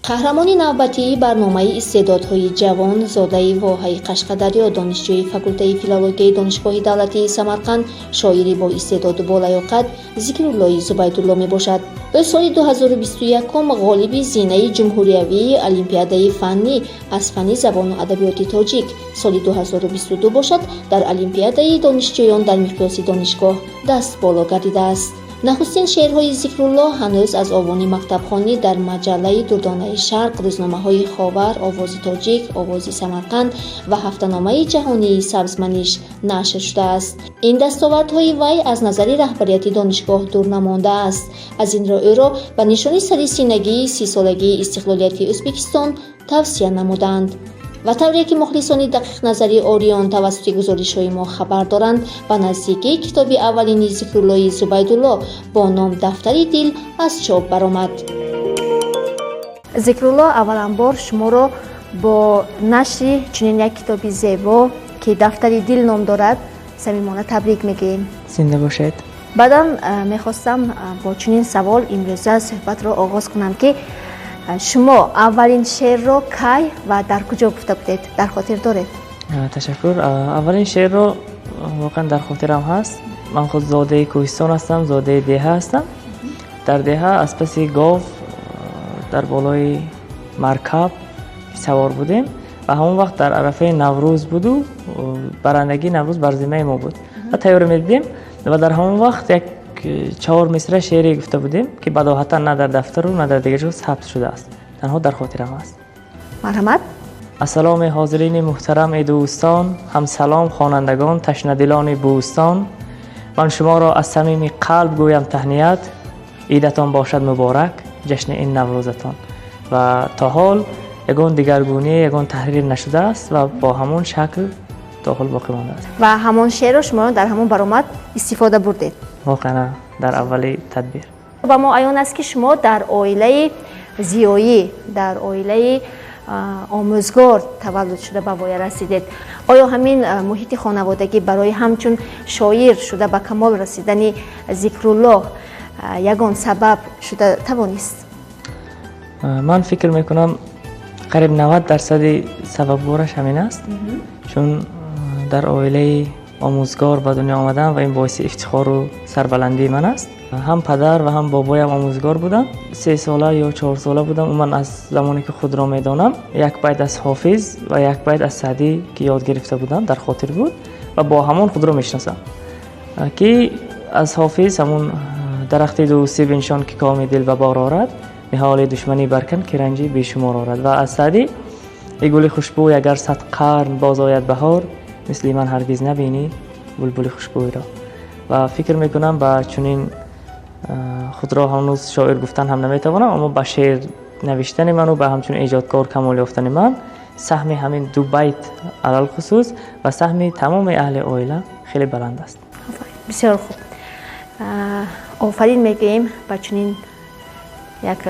Қаҳрамони навбатии барномаи «Истеъдодҳои ҷавон» зодаи воҳаи Қашқадарё, донишҷӯи факултаи филологияи Донишгоҳи давлатии Самарқанд, шоири боистеъдоду болаёқат Зикруллои Зубайдулло мебошад. Ӯ соли 2021 ғолиби зинаи ҷумҳуриявии олимпиадаи фаннӣ аз фанни забону адабиёти тоҷик, соли 2022 бошад, дар олимпиадаи донишҷӯён дар миқёси донишгоҳ даст боло гардидааст. Нахустин шеърҳои Зикрулло ҳанӯз аз овони мактабхонӣ дар маҷаллаи «Дурдонаи шарқ», рӯзномаҳои «Ховар», «Овози тоҷик», «Овози Самарқанд» ва ҳафтаномаи ҷаҳонии «Сабзманиш» нашр шудааст. Ин дастовардҳои вай аз назари раҳбарияти донишгоҳ дур намондааст. Аз ин рӯ ӯро ба нишони сари синагии 30-солагии истиқлолияти Ӯзбекистон тавсия намуданд. Ва тавре ки мухлисони дақиқназари Ориён тавассути гузоришҳои мо хабар доранд, ба наздикӣ китоби аввалини Зикруллои Зубайдулло бо ном «Дафтари дил» аз чоп баромад. Зикрулло, авваланбор шуморо бо нашри чунин як китоби зебо, ки «Дафтари дил» ном дорад, самимона табрик мегӯем. Зинда бошед. Баъдан мехостам бо чунин савол имрӯза суҳбатро оғоз кунам, ки шумо аввалин шеърро кай ва дар куҷо гуфта будед, дар хотир доред? Ташаккур. Аввалин шеърро воқеан дар хотирам ҳаст. Ман худ зодаи кӯҳистон ҳастам, зодаи деҳа ҳастам. Дар деҳа аз паси гов дар болои маркаб савор будем ва ҳамон вақт дар арафаи Наврӯз буду барандагии Наврӯз бар зиммаи мо буд ва тайёрӣ медидем ва дар ҳамон вақт як чаҳор мисра шеъре гуфта будем, ки бадоҳатан на дар дафтару на дар дигар ҷо сабт шудааст, танҳо дар хотирам аст. Марҳамат. Ассаломи ҳозирини муҳтарам, эй дӯстон, ҳам салом хонандагон, ташнадилони бӯстон. Ман шуморо аз самими қалб гӯям таҳният, идатон бошад муборак, ҷашни ин Наврӯзатон. Ва то ҳол ягон дигаргунӣ, ягон таҳрир нашудааст ва бо ҳамон шакл то ҳол боқӣ мондааст. Ва ҳамон шеърро шумо дар ҳамон баромад истифода бурдед? Воқеан, дар аввали тадбир. Ба мо аён аст, ки шумо дар оилаи зиёӣ, дар оилаи омӯзгор таваллуд шуда, ба воя расидед. Оё ҳамин муҳити хонаводагӣ барои ҳамчун шоир шуда ба камол расидани Зикруллоҳ ягон сабаб шуда тавонист? Ман фикр мекунам, қариб 90 дарсади сабабгораш ҳамин аст, чун дар оилаи омӯзгор ба дунё омадам ва ин боиси ифтихору сарбаландии ман аст. Ҳам падар ва ҳам бобоям омӯзгор буданд. 3 сола ё 4 сола будам, ман аз замоне ки худро медонам, як байт аз Ҳофиз ва як байт аз Саъдӣ, ки ёд гирифта будам, дар хотир буд ва бо ҳамон худро мешиносам, ки аз Ҳофиз ҳамон «Дарахти дӯстӣ биншон, ки коми дил ба бор орад, ниҳоли душманӣ баркан, ки ранҷи бешумор орад», ва аз Саъдӣ «Эй гули хушбӯй, агар 100 қарн боз ояд баҳор, мисли ман ҳаргиз набинӣ булбули хушбӯйро». Ва фикр мекунам, ба чунин худро ҳанӯз шоир гуфтан ҳам наметавонам, аммо ба шеър навиштани ману ба ҳамчун эҷодкор камол ёфтани ман саҳми ҳамин ду байт алалхусус ва саҳми тамоми аҳли оила хеле баланд аст. Бисёр хуб, офарин мегӯем ба чунин як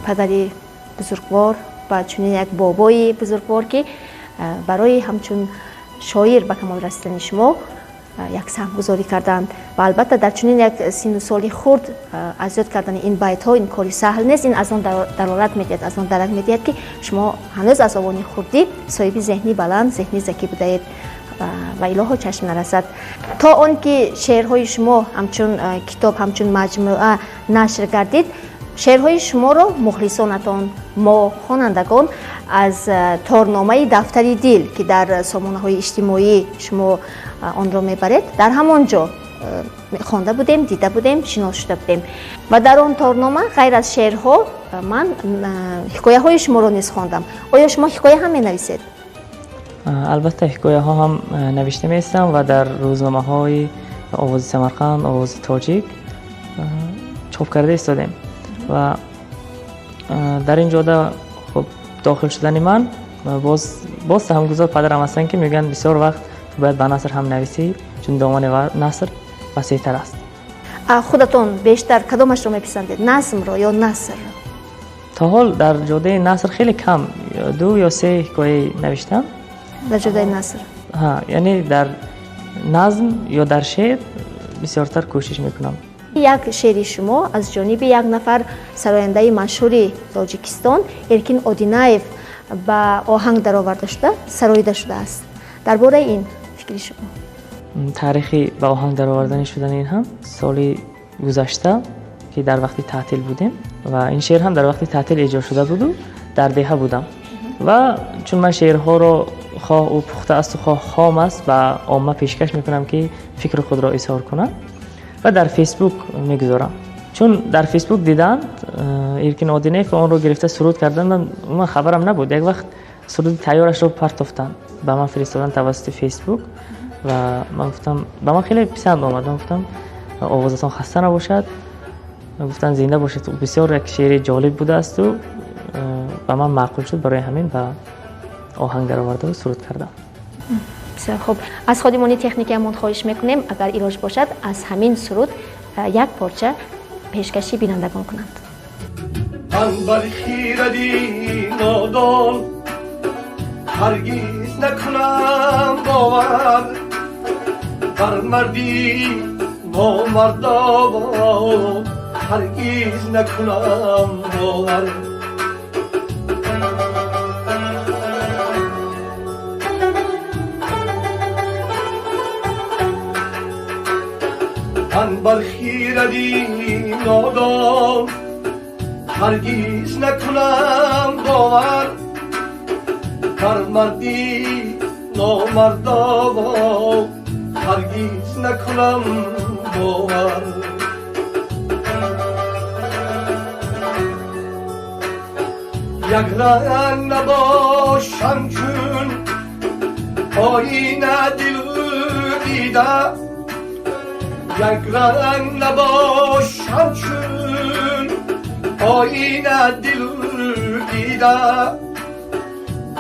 падари бузургвор, ба чунин як бобои бузургвор, ки барои ҳамчун шоир ба камол расидани шумо як саҳмгузорӣ карданд. Ва албатта, дар чунин як синну соли хурд аз ёд кардани ин байтҳо ин кори саҳл нест. Ин аз он далолат медиҳад, аз он дарак медиҳад, ки шумо ҳанӯз аз овони хурдӣ соҳиби зеҳни баланд, зеҳни закӣ будаед ва илоҳо чашм нарасад, то он ки шеърҳои шумо ҳамчун китоб, ҳамчун маҷмӯа нашр гардид. Шеърҳои шуморо мухлисонатон, мо хонандагон аз торномаи «Дафтари дил», ки дар сомонаҳои иҷтимоӣ шумо онро мебаред, дар ҳамон ҷо хонда будем, дида будем, шинос шуда будем. Ва дар он торнома ғайр аз шеърҳо ман ҳикояҳои шуморо низ хондам. Оё шумо ҳикоя ҳам менависед? Албатта, ҳикояҳо ҳам навишта меистам ва дар рӯзномаҳои «Овози Самарқанд», «Овози тоҷик» чоп карда истодем. Ва дар ин ҷода хуб дохил шудани ман боз саҳмгузор падарам ҳастанд, ки мегӯянд, бисёр вақт ту бояд ба наср ҳам нависӣ, чун домани наср васеътар аст. Худатон бештар кадомашро меписандед, назмро ё насрро? То ҳол дар ҷодаи наср хеле кам, ду ё се ҳикояи навиштам. Дар ҷодаи наср? Яъне дар назм ё дар шеър бисёртар кӯшиш мекунам. Як шеъри шумо аз ҷониби як нафар сарояндаи машҳури Тоҷикистон Эркин Одинаев ба оҳанг дароварда шуда, сароида шудааст. Дар бораи ин фикри шумо? Таърихи ба оҳанг даровардани шудани ин ҳам соли гузашта, ки дар вақти таътил будем ва ин шеър ҳам дар вақти таътил эҷод шуда буду дар деҳа будам ва чун ман шеърҳоро хоҳ ӯ пухта асту хоҳ хом аст ба омма пешкаш мекунам, ки фикри худро изҳор кунам ва дар Фейсбук мегузорам. Чун дар Фейсбук диданд Эркин Одинаев онро гирифта суруд карданд, ман хабарам набуд. Як вақт суруди тайёрашро партофтанд, ба ман фиристоданд тавассути Фейсбук ва ман гуфтам, ба ман хеле писанд омад. Ман гуфтам, овозатон хаста набошад. Гуфтанд, зинда бошед, бисёр як шеъри ҷолиб будаасту ба ман маъқул шуд, барои ҳамин ба оҳанг дароварда суруд кардам. Бисёр хуб. Аз ходимони техникиамон хоҳиш мекунем, агар илоҷ бошад, аз ҳамин суруд як порча пешкаши бинандагон кунанд. Ман бар хиради нодон ҳаргиз накунам бовар, бар марди номардон ҳаргиз накунам бовар. Ман бар хиради нодон ҳаргиз накунам бовар, бар марди номардон ҳаргиз накунам бовар. Як ранг набошам чун оина дилу дида, як ранг набошам чун оина дилу дида,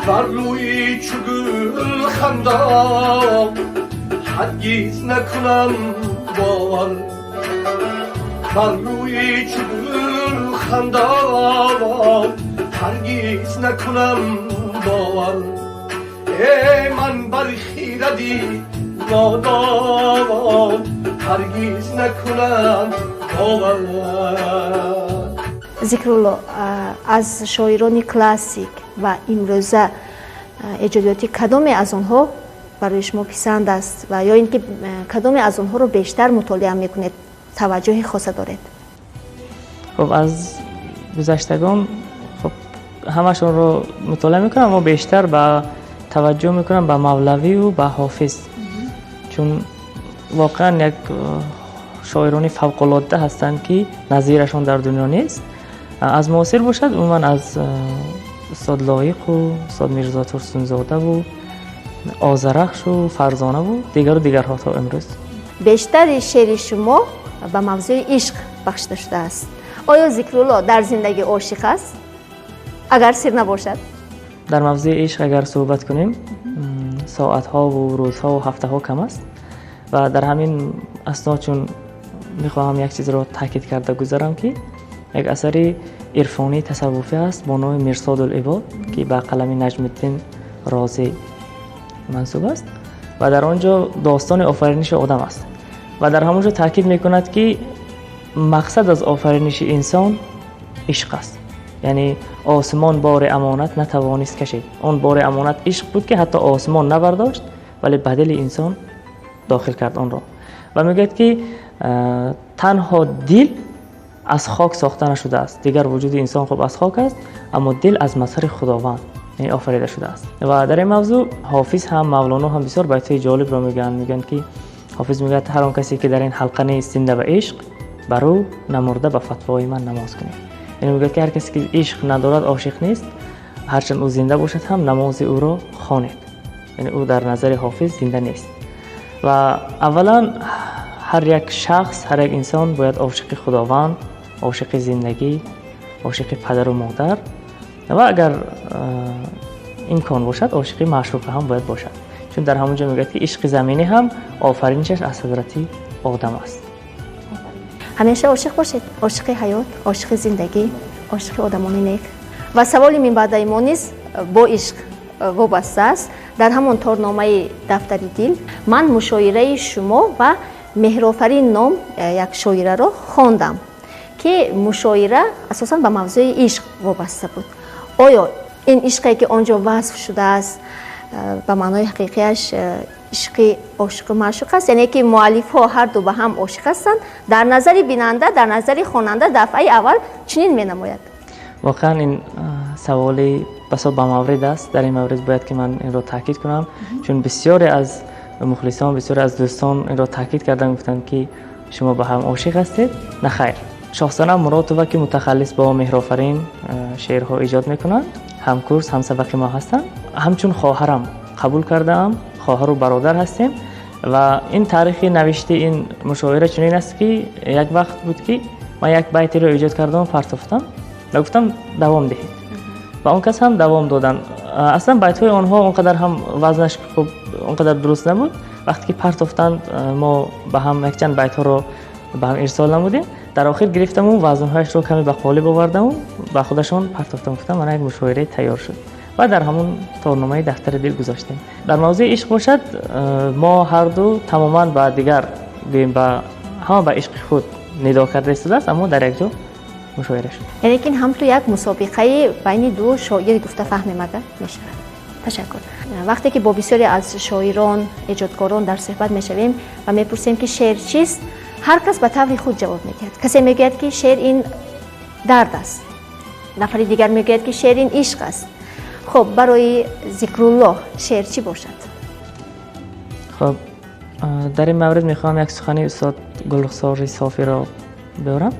бар рӯи чу гул хандон ҳаргиз накунам бовар, бар рӯи чу гул хандон ҳаргиз накунам бовар. Э ман бар хиради нодон ҳаргиз накунам бовар. Зикрулло, аз шоирони классик ва имрӯза эҷодиёти кадоме аз онҳо барои шумо писанд аст ва ё ин ки кадоме аз онҳоро бештар мутолиа мекунед, таваҷҷӯҳи хоса доред? Хуб, аз гузаштагон хуб ҳамашонро мутолиа мекунам, аммо бештар ба таваҷҷӯҳ мекунам ба Мавлавию ба Ҳофиз, чун воқеан як шоирони фавқулодда ҳастанд, ки назирашон дар дунё нест. Аз муосир бошад, умуман аз устод Лоиқу устод Мирзо Турсунзодаву Озарахшу Фарзонаву дигару дигарҳо то имрӯз. Бештари шеъри шумо ба мавзӯи ишқ бахшида шудааст. Оё Зикрулло дар зиндагӣ ошиқ аст, агар сир набошад? Дар мавзӯи ишқ агар суҳбат кунем, соатҳову рӯзҳову ҳафтаҳо кам аст ва дар ҳамин асно чун мехоҳам як чизро таъкид карда гузарам, ки як асари ирфонии тасаввуфӣ аст бо номи Мирсодул ибод, ки ба қалами Наҷмиддин Розӣ мансуб аст ва дар он ҷо достони офариниши одам аст ва дар ҳамон ҷо таъкид мекунад, ки мақсад аз офариниши инсон ишқ аст. Яъне осмон бори амонат натавонист кашид. Он бори амонат ишқ буд, ки ҳатто осмон набардошт, вале ба дили инсон дохил кард онро. Ва мегӯяд, ки танҳо дил аз хок сохта нашудааст, дигар вуҷуди инсон хуб аз хок аст, аммо дил аз мазҳари Худованд, яъне офарида шудааст. Ва дар ин мавзӯъ Ҳофиз ҳам, Мавлоно ҳам бисёр байтҳои ҷолибро мегӯянд. Мегӯянд, ки Ҳофиз мегӯяд: ҳар он касе ки дар ин ҳалқа нест зинда ба ишқ, бар ӯ намурда ба фатвои ман намоз кунед. Яъне мегӯяд, ки ҳар касе ки ишқ надорад, ошиқ нест, ҳарчанд ӯ зинда бошад ҳам, намози ӯро хонед. Яъне ӯ дар назари Ҳофиз зинда нест. Ва аввалан ҳар як шахс, ҳар як инсон бояд ошиқи Худованд, ошиқи зиндагӣ, ошиқи падару модар ва агар имкон бошад, ошиқи маъшуқа ҳам бояд бошад, чун дар ҳамон ҷо мегӯяд, ки ишқи заминӣ ҳам офаринишаш аз ҳазрати Одам аст. Ҳамеша ошиқ бошед, ошиқи ҳаёт, ошиқи зиндагӣ, ошиқи одамони нек. Ва саволи минбаъдаи мо низ бо ишқ вобаста аст. Дар ҳамон торномаи дафтари дил ман мушоираи шумо ва Меҳрофарин ном як шоираро хондам, ки мушоира асосан ба мавзӯи ишқ вобаста буд. Оё ин ишқе, ки он ҷо васф шудааст, ба маънои ҳақиқияш ишқи ошиқу маъшуқ аст, яъне ки муаллифҳо ҳарду ба ҳам ошиқ ҳастанд? Дар назари бинанда, дар назари хонанда дафъаи аввал чунин менамояд. Воқеан, ин саволи басо ба маврид аст. Дар ин маврид бояд ки ман инро таъкид кунам, чун бисёре аз мухлисон, бисёре аз дӯстон инро таъкид карданд, гуфтанд, ки шумо ба ҳам ошиқ ҳастед. На хайр, Шоҳсанам Муротова, ки мутахаллис бо Меҳрофарин шеърҳо эҷод мекунанд, ҳамкурс, ҳамсабақи мо ҳастанд. Ҳамчун хоҳарам қабул кардаам, хоҳару бародар ҳастем. Ва ин таърихи навишти ин мушоира чунин аст, ки як вақт буд, ки ман як байтеро эҷод кардам, партофтам ва гуфтам, давом диҳед, ва он кас ҳам давом доданд. Аслан байтҳои онҳо он қадар ҳам вазнаш хуб, он қадар дуруст набуд. Вақте ки партофтанд, мо ба ҳам якчанд байтҳоро ба ҳам ирсол намудем. Дар охир гирифтаму вазнҳояшро каме ба қолиб овардаму ба худашон партофтам, гуфтам, мана як мушоираи тайёр шуд, ва дар ҳамон торномаи дафтари дил гузоштем. Дар мавзӯи ишқ бошад, мо ҳарду тамоман ба дигар, гӯем, ба ҳама ба ишқи худ нидо карда истодааст, аммо дар як ҷо мушоира шуд. Яъне ки ин ҳам ту як мусобиқаи байни ду шоир гуфта фаҳмем агар мешавад. Ташаккур. Вақте ки бо бисёре аз шоирон, эҷодкорон дар суҳбат мешавем ва мепурсем, ки шеър чист, ҳар кас ба таври худ ҷавоб медиҳад. Касе мегӯяд, ки шеър ин дард аст, нафари дигар мегӯяд, ки шеър ин ишқ аст. Хуб, барои Зикруллоҳ шеър чӣ бошад? Хуб, дар ин маврид мехоҳам як сухани устод Гулрухсори Софиро биёрам,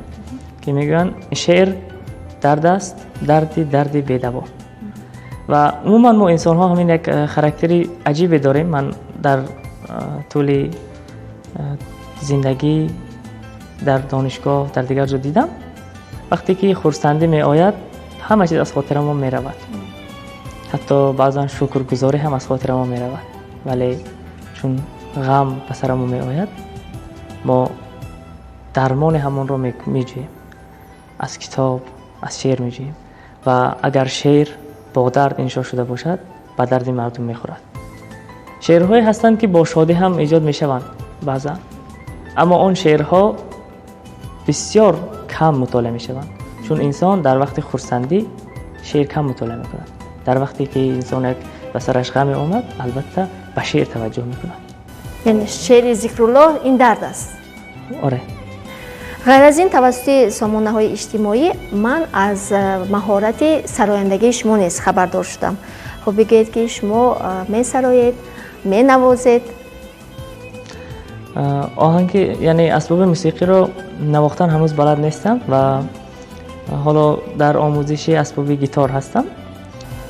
ки мегӯянд, шеър дард аст, дарди бедаво. Ва умуман мо инсонҳо ҳамин як характери аҷибе дорем. Ман дар тӯли зиндагӣ, дар донишгоҳ, дар дигар ҷо дидам, вақте ки хурсандӣ меояд, ҳама чиз аз хотира мо меравад, ҳатто баъзан шукргузорӣ ҳам аз хотира мо меравад. Вале чун ғам ба сарамо меояд, мо дармони ҳамонро меҷӯем, аз китоб, аз шеър меҷӯем. Ва агар шеър бо дард иншо шуда бошад, ба дарди мардум мехӯрад. Шеърҳое ҳастанд, ки бо шодӣ ҳам эҷод мешаванд баъзан, аммо он шеърҳо бисёр кам мутолиа мешаванд, чун инсон дар вақти хурсандӣ шеър кам мутолиа мекунад. Дар вақте ки инсон як ба сараш ғаме омад, албатта, ба шеър таваҷҷӯҳ мекунад. Яъне шеъри Зикруллоҳ ин дард аст? Оре. Ғайр аз ин, тавассути сомонаҳои иҷтимоӣ ман аз маҳорати сарояндагии шумо низ хабардор шудам. Хуб, бигӯед, ки шумо месароед, менавозед? Оҳанги, яъне асбоби мусиқиро навохтан ҳанӯз балад нестам ва ҳоло дар омӯзиши асбоби гитор ҳастам.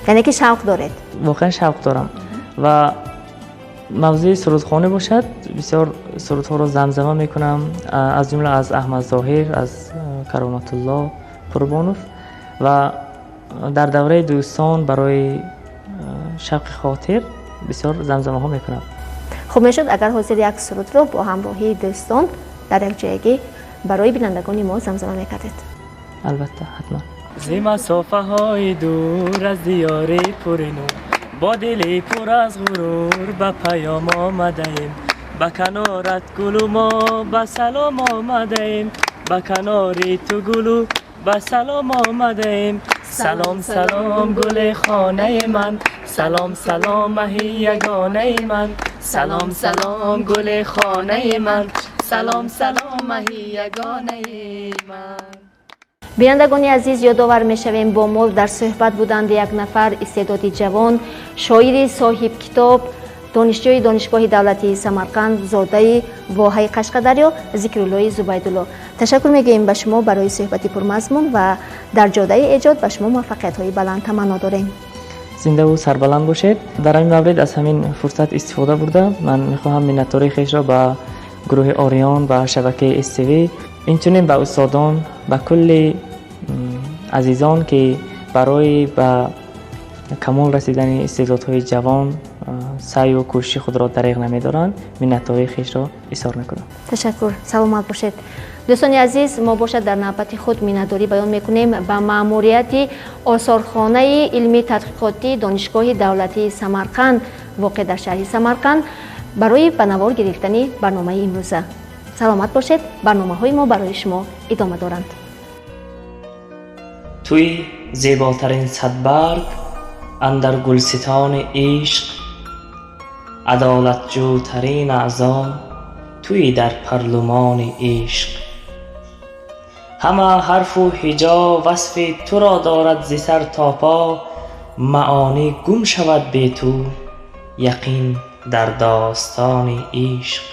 Яъне ки шавқ доред? Воқеан, шавқ дорам. Ва мавзӯи сурудхонӣ бошад, бисёр сурудҳоро замзама мекунам, аз ҷумла аз Аҳмад Зоҳир, аз Кароматулло Қурбонов, ва дар давраи дӯстон барои шавқи хотир бисёр замзамаҳо мекунам. Хуб мешуд, агар ҳозир як сурудро бо ҳамроҳии дӯстон дар якҷоягӣ барои бинандагони мо замзама мекардед. Албатта, ҳатман. Зи масофаҳои дур, аз диёри пури нур, бо дили пур аз ғурур ба паём омадаем. Ба канорат, гулу, мо ба салом омадаем, ба канори ту, гулу, ба салом омадаем. Салом, салом, гули хонаи ман, салом, салом, маҳи ягонаи ман. Салом, салом, гули хонаи ман, салом, салом, маҳи ягонаи ман. Бинандагони азиз, ёдовар мешавем, бо мо дар суҳбат буданд як нафар истеъдоди ҷавон, шоири соҳибкитоб, донишҷӯи Донишгоҳи давлатии Самарқанд, зодаи воҳаи Қашқадарё Зикруллои Зубайдулло. Ташаккур мегӯем ба шумо барои суҳбати пурмазмун ва дар ҷодаи эҷод ба шумо муваффақиятҳои баланд таманно дорем. Зиндаву сарбаланд бошед. Дар ҳамин маврид аз ҳамин фурсат истифода бурда, ман мехоҳам миннатдории хешро ба гурӯҳи Ориён, ба шабакаи СТВ, инчунин ба устодон, ба кулли азизон, ки барои ба камол расидани истеъдодҳои ҷавон саъю кӯшиши худро дареғ намедоранд, миннатдории хешро изҳор мекунам. Ташаккур, саломат бошед. Дӯстони азиз, мо бошад дар навбати худ миннатдорӣ баён мекунем ба маъмурияти осорхонаи илмии тадқиқотии Донишгоҳи давлатии Самарқанд, воқеъ дар шаҳри Самарқанд, барои ба навор гирифтани барномаи имрӯза. Саломат бошед, барномаҳои мо барои шумо идома доранд. Туи зеботарин садбарг андар гулситони ишқ, адолатҷӯтарин аъзо туи дар парлумони ишқ. Ҳама ҳарфу ҳиҷо васфи туро дорад зи сар то по, маъонӣ гум шавад бе ту яқин дар достони ишқ.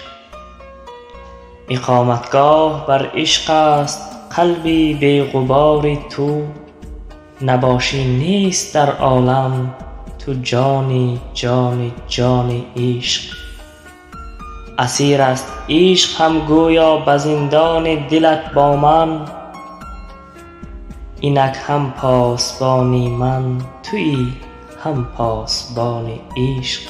Иқоматгоҳ бар ишқ аст қалби беғубори ту, набошӣ нест дар олам ту ҷони ҷони ҷони ишқ. Асир аст ишқ ҳам гӯё ба зиндони дилат бо ман, инак ҳам посбони ман туӣ, ҳам посбони ишқ.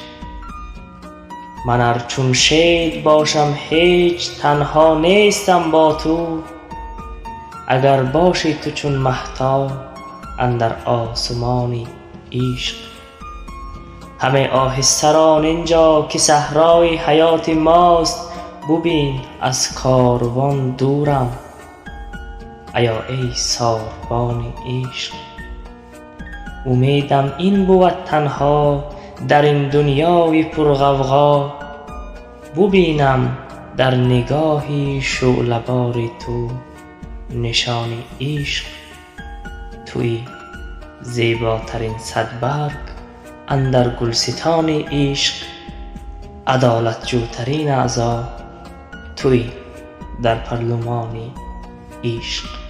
Ман ар чун шед бошам ҳеҷ танҳо нестам бо ту, агар бошӣ ту чун маҳтоб андар осмони ишқ. Ҳаме оҳистарон инҷо ки саҳрои ҳаёти мост, бубин аз корвон дурам аё эй сорбони ишқ. Умедам ин бувад танҳо дар ин дунёи пурғавғо, бубинам дар нигоҳи шӯълабори ту нишони ишқ. Туи зеботарин садбарг андар гулситони ишқ, адолатҷӯтарин аъзо туи дар парлумони ишқ.